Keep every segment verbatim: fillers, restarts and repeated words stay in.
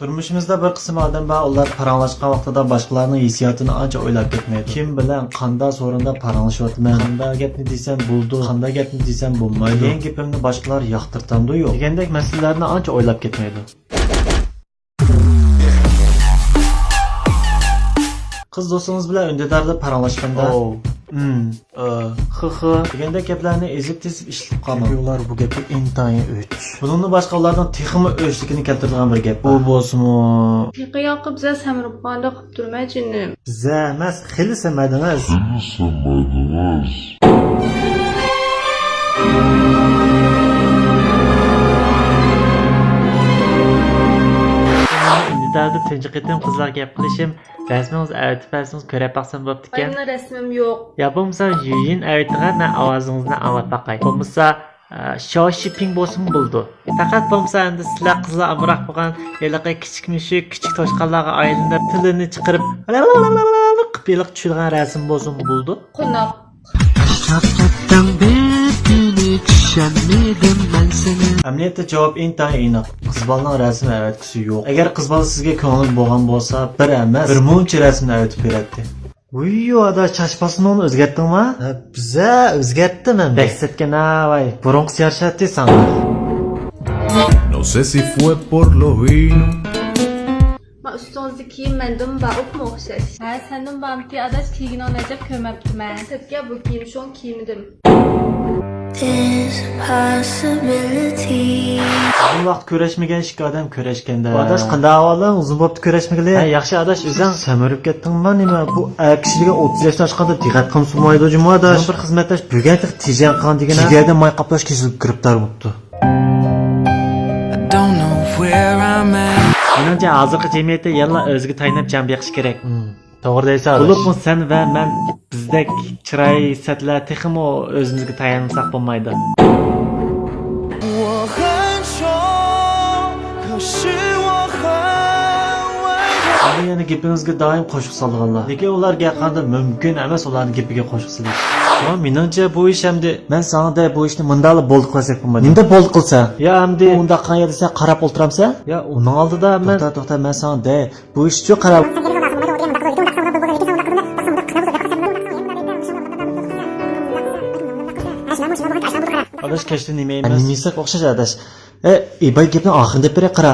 تۇرمۇشىمىزدا بىر قىسىم ئادەم بار، ئۇلار پاراڭلاشقان ۋاقتىدا باشقىلارنىڭ ھېسسىياتىنى ئانچە ئويلاپ كەتمەيدۇ. كىم بىلەن، قانداق سورۇندا پاراڭلىشىۋاتىمەن، قانداق گەپنى دېسەم بولىدۇ، قانداق گەپنى دېسەم بولمايدۇ، دېگەن گېپىمنى باشقىلار ياقتۇرتامدۇ يوق دېگەندەك مەسىلىلەرنى ئانچە ئويلاپ كەتمەيدۇ. قىز دوستىڭىز بىلەن ئۈندىداردا پاراڭلاشقاندا، ئوو، ئىم، ئى، خىخى دېگەندەك گەپلەرنى ئېزىپ-تېزىپ ئىشلىتىپ قالماڭ. چۈنكى ئۇلار بۇ گەپكە ئىنتايىن ئۆچ. بۇنىڭدىن باشقا ئۇلارنىڭ تېخىمۇ ئۆچلۈكىنى كەلتۈرىدىغان بىر گەپ بار. ئۇ بولسىمۇ، يېقىن ياقى بىزە سەمرىپ قالغاندەك قىلىپ تۇرمە جېنىم. بىزە ئەمەس، خېلى سەمەدىڭىز. خېلى سەمەدىڭىز. ئۈندىداردا تۇنجى قېتىم قىزلارغا گەپ قىلىشىم. رەسىمىڭىزنى ئەۋېتىپ بەرسىڭىز كۆرۈپ باقسام بوپتىكەن. ئاي، مېنىڭ رەسىمىم يوق. يا بولمىسا يۈيۈن ئەۋېتىڭە، مەن ئاۋازىڭىزنى ئاڭلاپ باقاي. بولمىسا، ئە، شاۋ شىپىڭ بولسىمۇ بولىدۇ. پەقەت بولمىسا ئەمدى سىلەر قىزلار ئامراق بولغان ھېلىقى كىچىك مۈشۈك، كىچىك توشقانلارغا ئايلىنىپ، تىلىنى چىقىرىپ، قىلىپ ھېلىقى چۈشۈرگەن رەسىم بولسىمۇ بولىدۇ. قوناق. تاشلاپ كەتتىڭ بىزنى، چۈشەنمىدىم مەن سېنى. ئەمەلىيەتتە جاۋاب ئىنتايىن ئېنىق. قىز بالىنىڭ رەسىم ئەۋەتكۈسى يوق. ئەگەر قىز بالا سىزگە كۆڭلى بولغان بولسا، بىر ئەمەس، بىر مۇنچە رەسىمنى ئەۋەتىپ بېرەتتى. ۋۇييۇ، ئاداش، چاچ پاسونۇڭنى ئۆزگەرتتىڭما؟ ھە، بىزە ئۆزگەرتتىم ئەمدى. بەك سەتكەن ھە، ۋاي، بۇرۇنقىسى يارىشاتتى ساڭا. No sé si fue por los vinos. ما ئۈستىڭىزدە كىيىم مەندىنمۇ بار، ئوپمۇ ئوخشاش. ھە، سەندىن بارمىتى ئاداش، كىيگىنىڭنى ئەجەب كۆرمەپتىمەن. سەتكە بۇ كىيىم شۇڭا كىيمىدىم. There's a possibility. ئۇزۇن ۋاقىت كۆرۈشمىگەن ئىككى ئادەم كۆرۈشكەندە. ئاداش، قانداق ئەھۋالىڭ؟ ئۇزۇن بوپتۇ كۆرۈشمىگىلى. ھە، ياخشى ئاداش، ئۆزۈڭ؟ سەمرىپ كەتتىڭما نېمە؟ بۇ ئەر كىشىلىكى ئوتتۇز ياشتىن ئاشقاندا دىققەت قىلمىسا بولمايدۇ جۇمۇ ئاداش. مېنىڭ بىر خىزمەتداش بۈگۈن تېخى تېجەڭ قىلغان دېگىنە. جىگەردە ماي قاپلاش كېسىلىگە گىرىپتار بوپتۇ. I don't know where I'm at. مېنىڭچە، ھازىرقى جەمئىيەتتە يەنىلا ئۆزىگە تايىنىپ جان بېقىش كېرەك. ھىم، توغرا دەيسەن، ئاداش. بولۇپمۇ سەن ۋە مەن بىزدەك چىراي سەتلەر تېخىمۇ ئۆزىمىزگە تايانمىساق بولمايدۇ. ئاندىن يەنە گېپىڭىزگە دائىم قوشۇق سالىدىغانلار. لېكىن ئۇلار گەپ قىلغاندا مۇمكىن ئەمەس ئۇلارنىڭ گېپىگە قوشۇق سېلىش. شۇڭا مېنىڭچە بۇ ئىش ئەمدى مەن ساڭا دەپ بۇ ئىشنى مۇنداقلا بولدى قىلسەك بولمايدۇ. نېمىدە بولدى قىلسا؟ يا ئەمدى ئۇنداق قىلغان يەردە سەن قاراپ ئولتۇرامسەن؟ يا ئۇنىڭ ئالدىدا مەن توختا، توختا، مەن ساڭا دەي. بۇ ئىشچۇ قاراپ. ئاداش، كەچتە نېمە يەيمىز؟ نېمە يېسەك ئوخشاش، ئاداش؟ ئە، ئىباي گېپىنىڭ ئاخىرىنى دەپ بېرەي، قارا.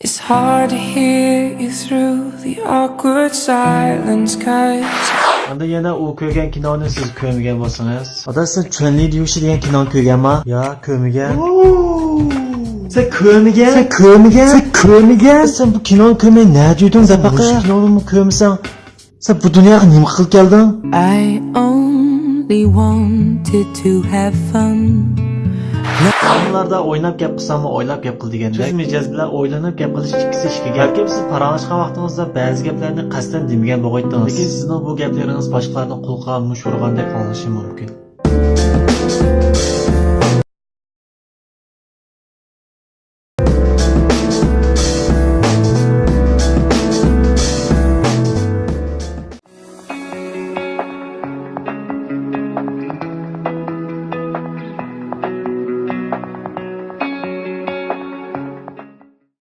It's hard to hear you through the awkward silence, 'cause ئاندىن يەنە ئۇ كۆرگەن كىنونى سىز كۆرمىگەن بولسىڭىز. ئاداش، سەن چۈەنلى ديۇشى دېگەن كىنونى كۆرگەنما؟ يا، كۆرمىگەن. سەن كۆرمىگەن؟ سەن كۆرمىگەن؟ سەن كۆرمىگەن؟ سەن بۇ كىنونى كۆرمەي نەدە يۈردۈڭ، دەپ باقە. مۇشۇ كىنونىمۇ كۆرمىسەڭ، سەن بۇ دۇنياغا نېمە قىلىپ كەلدىڭ؟ I only wanted to have fun. ئويۇنلاردا ئويناپ گەپ قىلساڭمۇ ئويلاپ گەپ قىل دېگەندەك، تۈز مىجەز بىلەن ئويلىنىپ گەپ قىلىش ئىككىسى ئىككى گەپ. بەلكىم سىز پاراڭلاشقان ۋاقتىڭىزدا بەزى گەپلەرنى قەستەن دېمىگەن بولغايتتىڭىز. لېكىن سىزنىڭ بۇ گەپلىرىڭىز باشقىلارنىڭ قۇلىقىغا مۇش ئۇرغاندەك ئاڭلىنىشى مۇمكىن.